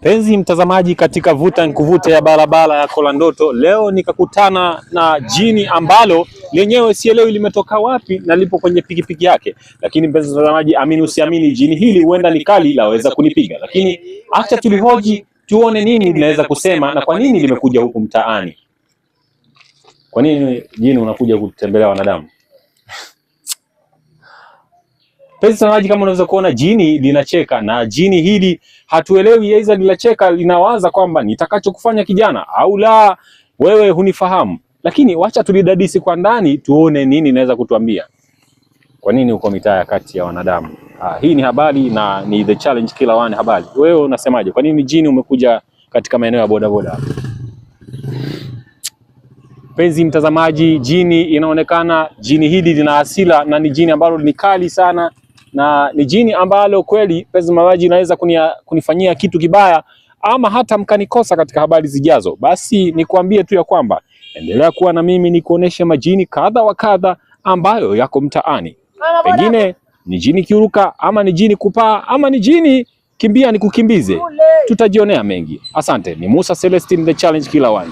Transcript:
Mpenzi mtazamaji, katika vuta nikuvute ya barabara ya Kolandoto leo nikakutana na jini ambalo lenyewe sielewi limetoka wapi na lipo kwenye pikipiki yake. Lakini mpenzi mtazamaji, amini usiamini, jini hili huenda ni kali, laweza kunipiga, lakini acha tulihoji tuone nini linaweza kusema na kwa nini limekuja huku mtaani. Kwa nini jini unakuja kutembelea wanadamu? Mpenzi mtazamaji, kama unaweza kuona jini linacheka na jini hili hatuelewi, aidha linacheka linawaza kwamba nitakachokufanya kijana au la, wewe hunifahamu. Lakini wacha tulidadisi kwa ndani tuone nini inaweza kutuambia. Kwa nini uko mitaa ya kati ya wanadamu? Hii ni habari na ni The Challenge Killer One habari. Wewe unasemaje? Kwa nini jini umekuja katika maeneo ya bodaboda? Mpenzi mtazamaji, jini inaonekana, jini hili lina hasira na ni jini ambalo ni kali sana, na ni jini ambalo kweli, mpenzi mtazamaji, inaweza kunifanyia kitu kibaya ama hata mkanikosa katika habari zijazo. Basi nikuambie tu ya kwamba endelea kuwa na mimi nikuoneshe majini kadha wa kadha ambayo yako mtaani. Pengine ni jini kiuruka ama ni jini kupaa ama ni jini kimbia nikukimbize. Tutajionea mengi. Asante. Ni Musa Celestine, The Challenge Killer One.